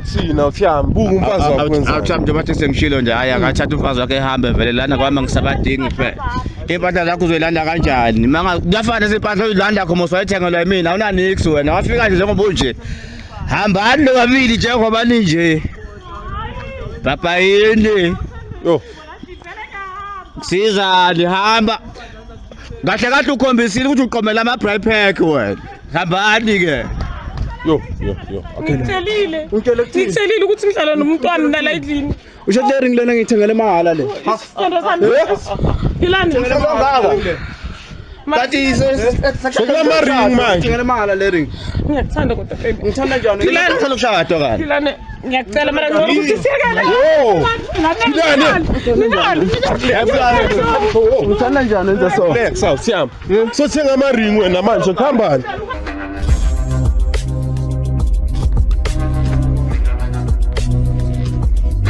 Uthini awuthiyami, buka umfazi wakho wenzani. Awuthami njengoba thi sengishilo nje, hhayi akathatha umfazi wakhe ehambe vele lana kwami angisabadingi kuphela. Iy'mpahla zakho uzoyilanda kanjani? Kuyafana nezimpahla oyilanda khona usayithengelwa yimina, awunanix wena, wafika nje njengoba unje. Hambani nobabili njengoba ninje. Bhabhayini. Yo. Kusizani hamba. Kahle kahle ukhombisile ukuthi uqomela ama-dry pack wena. Hambani ke. Yo, yo, yo. Okay. Ngitshelile. Ungitshele kuthini? Ngitshelile ukuthi ngihlala nomntwana nala endlini. Usho le ring lena ngiyithengele mahhala le. Isithando sami. Philani. Kanti Sekulama ring manje. Ngithengele mahhala le ring. Ngiyakuthanda kodwa baby. Ngithanda njani? Philani. Uthanda ukushada kanti. Philani. Ngiyacela mara ngicela ukuthi siyekele. Yo. Philani. Ngithanda njani enza so? Relax awuthiyami. Sothenga ama ring wena manje kuhambani?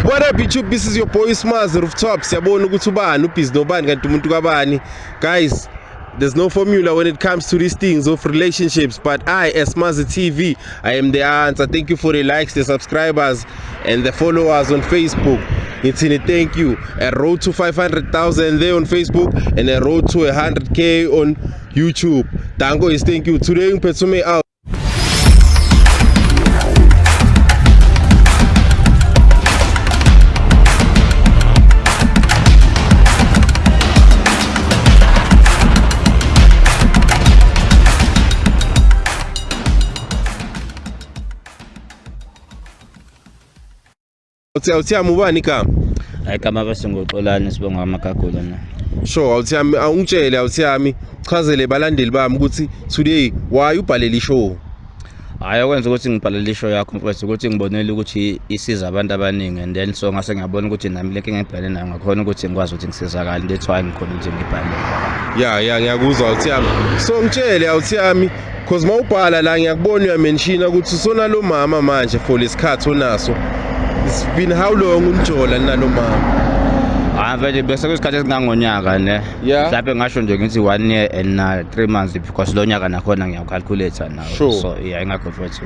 What up YouTube? This is your boy Smaz Rooftop. Siyabona ukuthi ubani ubhizi nobani kanti umuntu kabani. Guys, there's no formula when it comes to these things of relationships, but I, as Smazi TV, I am the answer. Thank you for the likes, the subscribers, and the followers on Facebook. Ngithini thank you. A road to 500,000 there on Facebook and a road to 100K on YouTube. Danko is thank you. Today ngiphethe ume out. Awuthiyami ubani igama? Hayi igama bese nguXolani sibonga amagagula na. Sure, awuthiyami awungitshele awuthiyami chazele balandeli bami ukuthi today why ubhalele ishow. Hhayi okwenza ukuthi ngibhalele ishow yakho mfowethu ukuthi ngibonile ukuthi isiza abantu abaningi and then so ngase ngiyabona ukuthi nami le nkinga engibhekene nayo ngakhona ukuthi ngikwazi ukuthi ngisizakale, that's why ngikhona ukuthi ngibhale. Ya ngiyakuzwa awuthiyami. So ngitshele awuthiyami cause mawubhala la ngiyakubona uyamention ukuthi usona lo mama manje for lesikhathi onaso. It's been how long unijola nalo mama? Hayi mfethu bese kuyisikhathi esingangonyaka ne. Yeah. Mhlawumbe ngasho nje ngithi 1 year and 3 months because lo nyaka nakhona ngiyawucalculate nawo. Sure. So yeah ingakho mfethu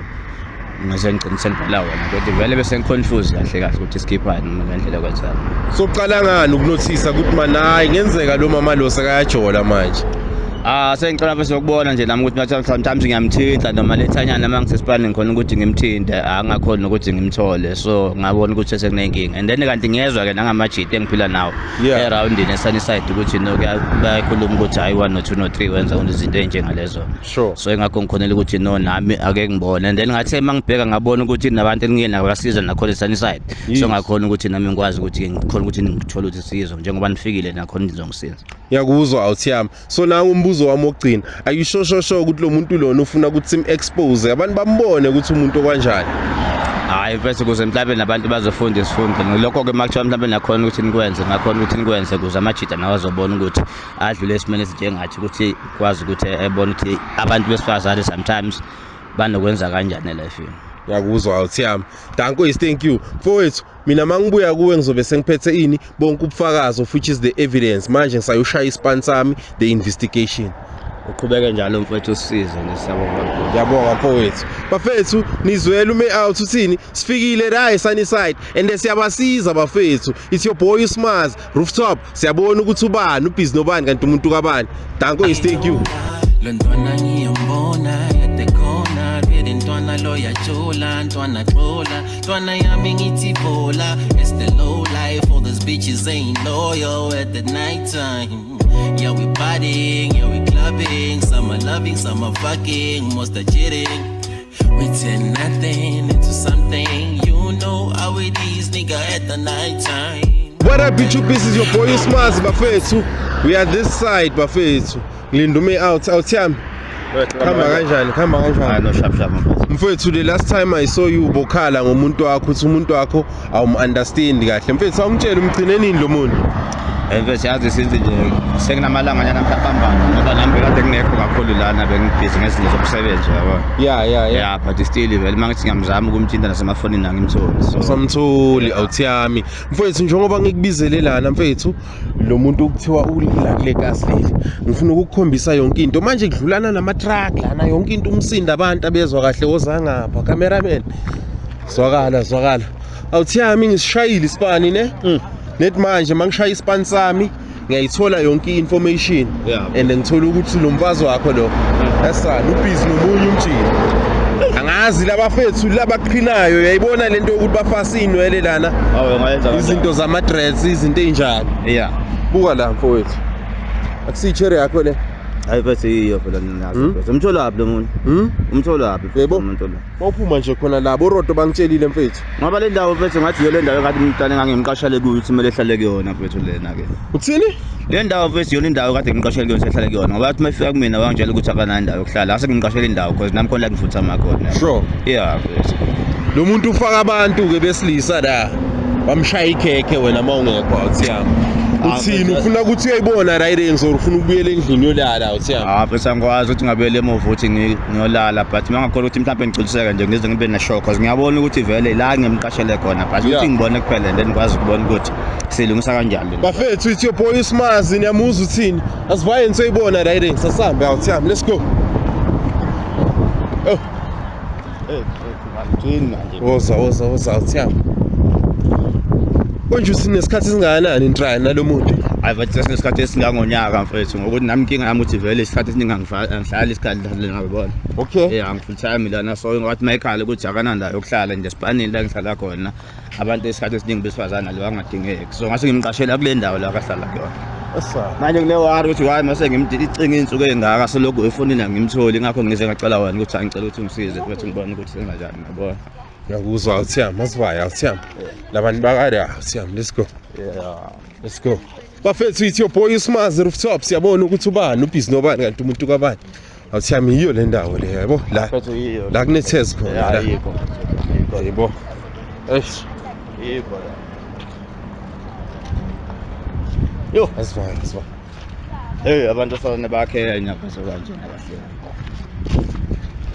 ngise ngigcine sengibhala wena kodwa vele bese ngiconfuse kahle kahle ukuthi skipani ngendlela yokwenzani. So uqala ngani ukunothisa ukuthi man hayi ngenzeka lo mama lo sekayajola manje? Sengicela bese ukubona nje nami ukuthi sometimes ngiyamthinta noma lethanyana uma ngisesipani ngikhona ukuthi ngimthinte, angakhoni nokuthi ngimthole, so ngabona ukuthi sekunenkinga. And then kanti ngiyezwa ke nangamajita engiphila nawo eroundini eSunnyside ukuthi no bayakhuluma ukuthi hayi 1 no 2 no 3 wenza izinto ezinjengalezo. Sure. So ingakho ngikhonela ukuthi no nami ake ngibone. And then ngathi uma ngibheka ngabona ukuthi nabantu engiye nabo basiza nakhona eSunnyside. So ngakhona ukuthi nami ngikwazi ukuthi ngikhona ukuthi ngithole ukuthi sizo njengoba nifikile nakhona nizongisiza. Ngiyakuzwa awuthiyami. So nangu umbuzo wami wokugcina, are you sure ukuthi lo muntu lona ufuna ukuthi sim expose abantu bambone ukuthi umuntu okanjani? Hayi mfethu ukuze mhlawumbe nabantu bazofunda isifundo. Lokho ke makuthiwa mhlawumbe nakhona ukuthi nikwenze, ngakhona ukuthi nikwenze ukuze amajita nawo azobona ukuthi adlule esimeni esinjengathi ukuthi kwazi ukuthi ebone ukuthi abantu besifazane sometimes banokwenza kanjani elifini. Ngiyakuzwa awuthiyami. Danko is thank you. Mfowethu mina mangibuya kuwe ngizobe sengiphethe ini bonke ubufakazi of which is the evidence. Manje ngisayoshaya ispan sami the investigation. Uqhubeke njalo mfowethu usisize nesiyabonga kakhulu. Ngiyabonga mfowethu. Bafethu nizwele ume out uthini? Sifikile la eSunnyside and siyabasiza bafethu. It's your boy Smaz Rooftop. Siyabona ukuthi ubani ubhizi nobani kanti umuntu kabani. Danko is thank you. Lo ntwana ngiyambona at the corner, vele ntwana lo yajola, ntwana xola, ntwana yami ngithi bola. It's the low life, all these bitches ain't loyal at the night time. Yeah, we partying, yeah, we clubbing, some are loving, some are fucking, most are cheating. We turn nothing into something, you know how it is, nigga, at the night time. What up YouTube, this is your boy Smaz bafethu. We are this side bafethu. Ngilindume out awuthiyami. Khamba kanjani? Khamba Hayi kanjani? no sharp sharp mfowethu. Mfethu the last time I saw you ubokhala ngomuntu wakho uthi umuntu wakho awum-understand kahle. Mfethu awungitshele umgcine nini lo muntu? Mfethu yazi since nje sekunamalanga nyana mhlawumbe ngoba nami bekade ngingekho kakhulu lana bengibhizi ngezinto zomsebenzi yabo. Yeah. Yeah, but still vele mangithi ngiyamzama ukumthinta nasemafonini angimtholi. So Samtholi awuthiyami. Mfethu njengoba ngikubizele lana mfethu lo muntu okuthiwa ulila kule kasi leli. Ngifuna ukukukhombisa yonke into. Manje kudlulana nama truck lana yonke into umsindo abantu abezwa kahle woza ngapha cameraman. Zwakala zwakala. Awuthiyami ngisishayile isipani ne? Net manje mangishaya isipani sami ngiyayithola yonke i-information. And ngithola ukuthi lo mfazi wakho lo esana ubhizi nomunye umjini. Angazi labafethu labaqhinayo uyayibona lento yokuthi bafasa inwele lana. Awu ngayenza Izinto zama dreads izinto ezinjalo. Yeah. Buka la mfowethu. Akusiyi-cherry yakho le. Hayi bese yiyo phela ninazo. Umtholaphi lo muntu? Umtholaphi Yebo. umuntu lo? Mawuphuma nje khona la borodo bangitshelile mfethu. Ngoba le ndawo mfethu ngathi iyo le ndawo engathi umntwana engangimqashele kuyo ukuthi kumele ehlale kuyona mfethu lena ke. Uthini? Le ndawo mfethu iyona indawo kade ngimqashele kuyona ehlale kuyona ngoba athi mayifika kumina wangitshela ukuthi akanayo indawo yokuhlala. Ase ngimqashele indawo because nami khona la ngifuthama khona. Sure. Yeah mfethu. Lo muntu ufaka abantu ke besilisa la. Bamshaya ikhekhe wena mawungekho awuthiyami. Uthini ufuna ukuthi uyayibona right or ufuna ukubuyela endlini yolala awuthiyami? Ah mfethu angikwazi ukuthi ngabuyele emuva ukuthi ngiyolala but mangakhola ukuthi mhlawumbe ngigculiseke nje ngize ngibe ne-shock cause ngiyabona ukuthi vele la ngimqashele khona but ukuthi ngibone kuphela then ngikwazi ukubona ukuthi silungisa kanjani. Bafethu it's your boy Smazi niyamuzwa uthini? Asivaye nisoyibona right sasambe awuthiyami let's go. Oh. Woza woza woza awuthiyami. Konje usinesikhathi esingakanani nitry nalo muntu? Hayi bathi sesinesikhathi esingangonyaka mfethu ngokuthi nami inkinga yami ukuthi vele isikhathi esiningi angihlali isikhathi lana ngabona. Okay. Yeah, ngi full time lana so ngathi mayikhala ukuthi akanandawo yokuhlala nje sipanini la ngihlala khona. Abantu isikhathi esiningi besifazana lo angadingeki. So ngase ngimqashela kule ndawo la akahlala kuyona. Asa. Manje kune worry ukuthi why mase ngimdicinga insuku ezingaka selokhu efonini angimtholi ngakho ngize ngacela wena ukuthi angicela ukuthi ungisize futhi ngibone ukuthi senza njani ngabona. Ngiyakuzwa awuthiyami asivaye awuthiyami. Labantu bakade awuthiyami let's go. Yeah. Let's go. Bafethu it's your boy Smazi Rooftop siyabona ukuthi ubani ubhizi nobani kanti umuntu kabani. Awuthiyami yiyo le ndawo le yabo la. La kunethezi khona la. Yikho. Yebo. Eish. Yikho la. Yo, asivaye asivaye. Hey abantu afana bakhe nyakazo kanje kahle.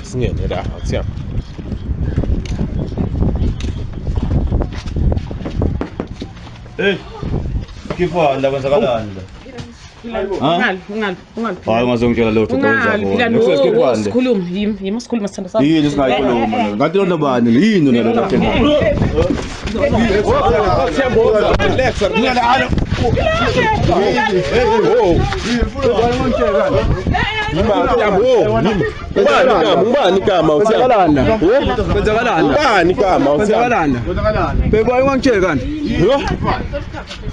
Singene la awuthiyami. Hey. Kifana la kwenzakalani la? Ungali, ungali, ungali. Hayi ungazongitshela lutho Ungali, sikhuluma yimi sikhuluma sithando sami. Yini singayikhuluma la? Ngathi lona bani yini lona lona? Relax, relax. Ubani igama Ubani igama Bheka ungangitsheli kanti.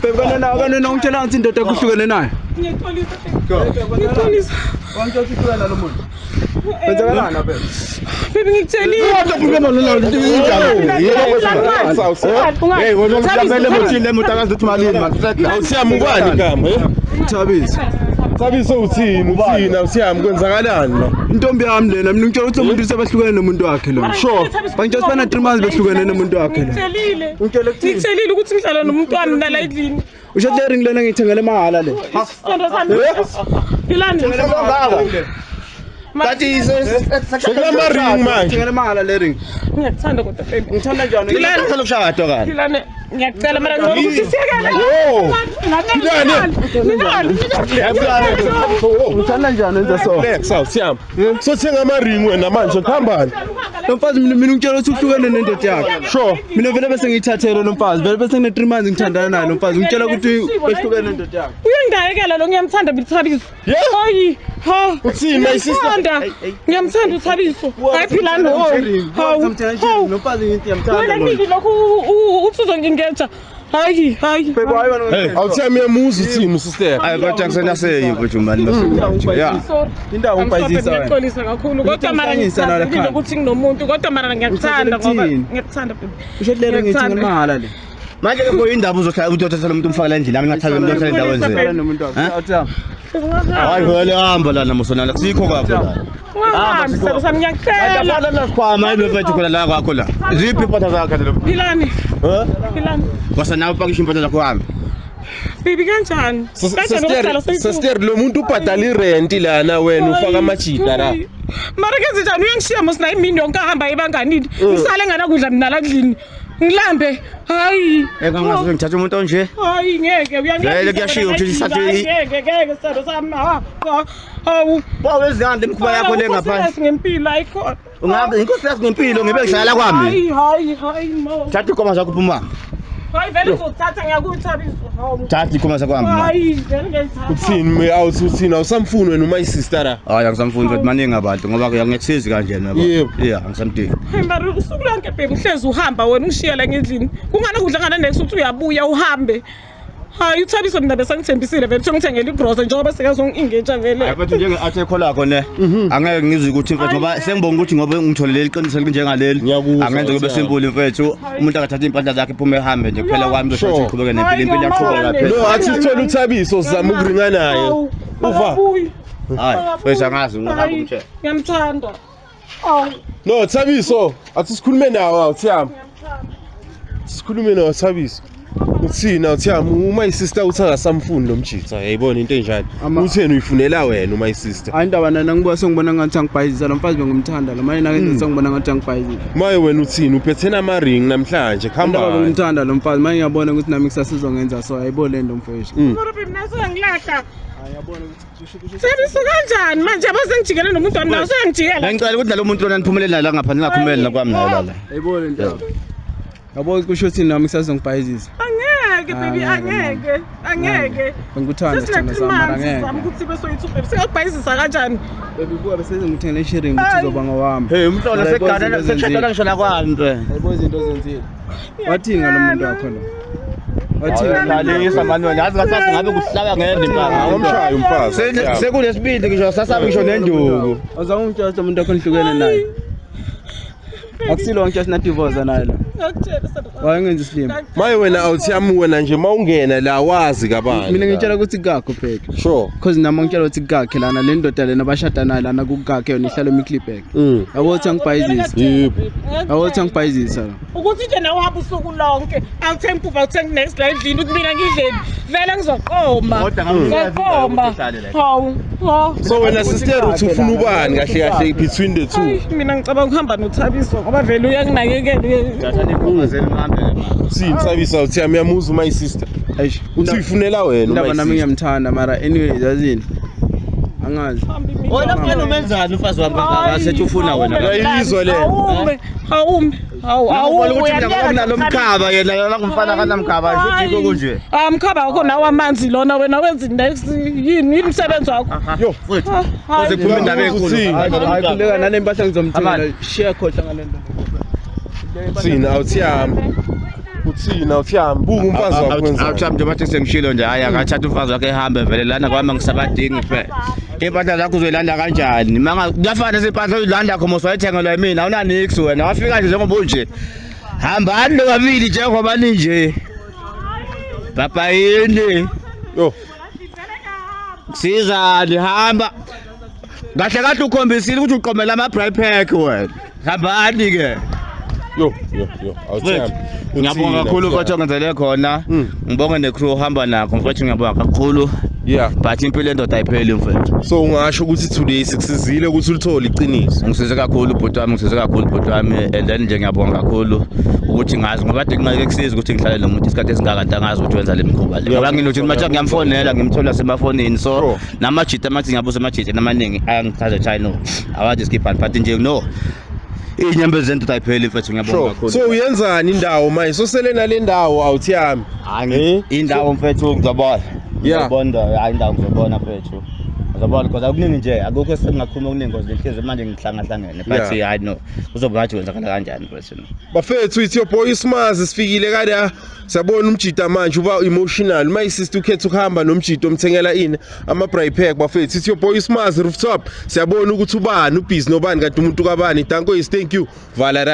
Bheka kanti ungitshela ukuthi indoda kuhlukene nayo. Ngiyaxolisa. Ngiyaxolisa. Wangitshela ukuthi uhlukene nalo muntu. Kwenzakalani bebe? Bebe ngikutshelile. Hey wena mhlawumbe emothini lemoto akazi ukuthi malini man. Awuthiyami ubani igama? Thabiso. Thabiso uthini uthini awuthiyami kwenzakalani la? Intombi yami lena mina ngitshela ukuthi umuntu usebahlukene nomuntu wakhe lo. Sure. Bangitshela ukuthi bana 3 months behlukene nomuntu wakhe lo. Ngikutshelile. Ngikutshelile ukuthi ngihlala nomuntu wami la endlini. Usho le ring lena ngiyithengele mahala le. Sithando sami. Philani. Kanti Sekulama ring manje. Ngithengele mahala le ring. Ngiyakuthanda kodwa baby. Ngithanda njani? Philani. Ngicela ukushada kanti. Philani ngiyacela mara ngicela ukuthi siyekele. Philani. Philani. Ngithanda njani wenza so? Relax awuthiyami. Sothenga ama ring wena manje kuhambani? Lo mfazi mina ngitshela ukuthi uhlukene nendoda yakhe. Sure. Mina vele bese ngiyithathele lo mfazi. Vele bese ngine 3 months ngithandana naye lo mfazi. Ngitshela ukuthi behlukene nendoda yakhe. Uyangidayekela lo ngiyamthanda Thabiso. Hayi, ha. Uthini my sister? Ngiyamthanda uThabiso. Hayi Philani ho. Hawu. Lo mfazi ngithi ngiyamthanda. Wena nini lokhu uthi uzongingeja. Hayi, hayi. Bebe hayi wena. Awuthiyami uyamuzwa uthini sister? Hayi kodwa ngisenaseyi mfethu mani bese. Yeah. Indawo ungibhayizisa wena. Ngiyaxolisa kakhulu kodwa mara ngithanda ukuthi nginomuntu kodwa mara ngiyakuthanda ngoba ngiyakuthanda baby. Usho le ring ngithengele mahala le. Manje ke boy indaba uzohlala uthatha lo muntu umfakela endlini nami ngathatha lo muntu othatha indawo enzeni. Nomuntu wakhe. Awuthiyami. Hayi vele hamba lana musonala sikho kwakho la. Ungahambi sithando sami ngiyacela. Lana sikhwama hayi mfethu khona la kwakho la. Ziphi impahla zakho lo? Philani. Philani. Kwasa nawe upakisha impahla zakho hambe. Baby kanjani? Sister lo muntu ubhadala irent lana wena ufaka amajita la. Mara kenze njani uyangishiya mos nayo imini yonke ahamba ebanganini. Ngisale nganakudla mina la endlini. Ngilambe. Hayi. Engangazi ngithatha umuntu onje. Hayi ngeke uyangilambisa. Vele kuyashiwo ukuthi Hayi, ngeke ngeke sithando sami. Ha. Cha. Hawu. Ba wenzani lemikhuba yakho le ngaphandle? Ngempilo ayikhona. Ungabe inkosi yazi ngempilo ngibe ngihlala kwami. Hayi hayi hayi no. Thatha ikoma zakho phuma. Hayi vele uzothatha ngiyakuthabisa. Hawu. Thatha ikoma zakho hamba. Hayi vele ngiyayithatha. Uthini me out uthini awusamfuni wena uma isister la? Hayi angisamfuni futhi maningi abantu ngoba ngiyangisizi kanjena yabo. Yebo. Yeah, angisamdingi. Hayi mara usuku lonke baby uhlezi uhamba wena ungishiya la ngendlini. Kungani kudla ngane next uthi uyabuya uhambe. Hayi uThabiso mina besangithembisile vele ukuthi ngithengele igrosa njengoba sekazongi-engage vele. Hayi mfethu njenge-art ekholakho ne angeke ngizwe ukuthi mfethu ngoba sengibonga ukuthi ngoba ngithole leli qiniso elinjengaleli Ngiyakuzwa, angenze kube Thabo. simple mfethu umuntu akathatha iy'mpahla zakhe iphume ehambe nje kuphela kwami Sure. zosheshe iqhubeke nempilo impilo iyaqhubeka phela No, athi sithole uThabiso sizama ukuringa naye. Hawu, Uva. akabuyi. Hayi mfethu angazi ngihamba Hayi, umtshela. ngiyamthanda. Awu, No, Thabiso, athi sikhulume nawe awuthiyami. Sikhulume nawe Thabiso. Uthini awuthiyami uma isister uthi angasamfuni lo mjitha, yayibona into enjani. Utheni uyifunela wena uma isister. Hayi indaba nana ngibuka sengibona ngathi angibhayizisa lo mfazi bengimthanda lo manje nakenze sengibona ngathi angibhayizisa. Maye wena uthini uphethe nama ring namhlanje Indaba khamba. bengimthanda lo mfazi manje ngiyabona ukuthi nami kusasa uzongenza so ayibo le nto mfowethu. mara baby naso uyangilahla. Ngiyabona ukuthi kusho Thabiso kanjani manje yabo sengijikele nomuntu wami nawe usuyangijikela. Bengicela ukuthi nalo muntu lona niphumelele naye la ngaphandle ningaphumeleli nakwami naye la la. ayibo le nto. Yabo kusho ukuthi nami kusasa ngibhayizisa. Angeke baby angeke angeke. Bengikuthanda Sesine sithando 3 sami mara months ngeke. zami ukuthi besoyithu baby singakubhayizisa kanjani? Baby buka bese ngikuthengele ishiringi ukuthi uzoba ngowami. Hey umntwana Mara ayibo segana izinto seshadana ozenzile. ngisho nakwami mfethu. Ayibo izinto ozenzile. Wathini ngalo muntu wakho lo? Wathini ngalo muntu Uyadlalisa mani wena yazi ngathi ngabe kuhlaba ngende impama. Awumshayi umfazi. Sekunesibindi ngisho sasabi ngisho nenduku. Awuzange ungitshela ukuthi umuntu wakho nihlukene naye. Akusilo wangitshela ukuthi nadivorce naye lo. Ngiyakutshela sithando sami. Wayengenza isilima. Maye wena awuthiyami wena nje mawungena la wazi kabani. Mina ngitshela ukuthi kakho phela. Sure. Cause nami ngitshela ukuthi kakhe lana le ndoda lena bashada naye lana kukakhe yona ihlala eMiddleburg. Yabo ukuthi angibhayizisa. Yebo. Yabo ukuthi angibhayizisa lo. Ukuthi nje nawe uhamba usuku lonke awuthengi mpuphu awuthengi next la endlini ukuthi mina ngidleni vele ngizoqoma Kodwa ngabe ngizoqoma ukuthi uhlale la. hawu ha So wena sister uthi ufuna ubani kahle kahle between the two? Hayi, mina ngicabanga ukuhamba noThabiso ngoba vele uyanginakekela. Thatha inkomo zenu nihambe ke manje. Uthini Thabiso awuthiyami uyamuzwa uma isister. Eish. Uthi uyifunela wena Indaba uma nami isister. ngiyamthanda mara anyways yazini. Angazi. Wena mfana umenzani umfazi wami kangaka sethi ufuna wena. Uyayizwa le? Awume, awume. Hawu, Awubona awume. ukuthi mina ngoba kunalo mkhaba yena lona ngumfana kanamkhaba shuthi yikho kunje. Ah, mkhaba wakho nawo amanzi lona wena wenza next yini yini umsebenzi wakho? Yo. Futhi Ah, hayi. kuze kuphume indaba enkulu. Uthini? Hayi khuleka nale mpahla ngizomthengela. Amani. Share khohlwa ngale nto. Uthini awuthiyami? Uthini awuthiyami? Buka umfazi wakho wenzani? Awuthami nje bathi sengishilo nje hayi akathatha umfazi wakhe ehambe vele lana kwami angisabadingi phela. Impahla zakho uzoyilanda kanjani? Manga kuyafana nezimpahla oyilanda kho mos wayithengelwa yimina awunanix wena wafika nje njengoba unje. Hambani nobabili njengoba ninje. Bhabhayini. Yo. Sizani hamba. Kahle kahle ukhombisile ukuthi uqomela ama bright pack wena. Hambani ke. Yo yo yo awuthiyami. Ngiyabonga kakhulu mfowethu ongenzele khona. Ngibonge necrew ohamba nakho mfowethu ngiyabonga kakhulu. Yeah. But impilo yendoda ayipheli mfowethu. So ungasho ukuthi today sikusizile ukuthi ulithole iqiniso. Ngisize kakhulu bhuti wami, ngisize kakhulu bhuti wami and then nje ngiyabonga kakhulu ukuthi ngazi ngoba kade kungeke kusize ukuthi ngihlale nomuntu isikhathi esingaka kanti angazi ukuthi wenza le mikhuba le. Ngoba nginokuthi manje ngiyamfonela ngimthola semafonini so Sure. namajita amathi ngiyabuza amajita amaningi ayangichaza ukuthi hayi no awazi skip but nje no iy'nyembezi zendoda ayipheli mfethu ngiyabonga Sure. kakhulu. So uyenzani indawo manje? So sele nale ndawo awuthiyami. Hayi indawo mfethu ngizobona. Yeah. Ngizobona hayi indawo ngizobona mfethu. Ngizobona because akuningi nje akukho esengakhuluma okuningi because lenhliziyo manje ngihlangahlangene but Yeah. hayi no kuzoba ngathi kwenzakala kanjani mfethu. Bafethu it's your boy Smazi sifikile kada siyabona umjita manje uba emotional my sister ukhetha ukuhamba nomjita omthengela ini ama bright pack bafethu it's your boy Smazi rooftop siyabona ukuthi ubani ubusy nobani kanti umuntu kabani danko is thank you vala.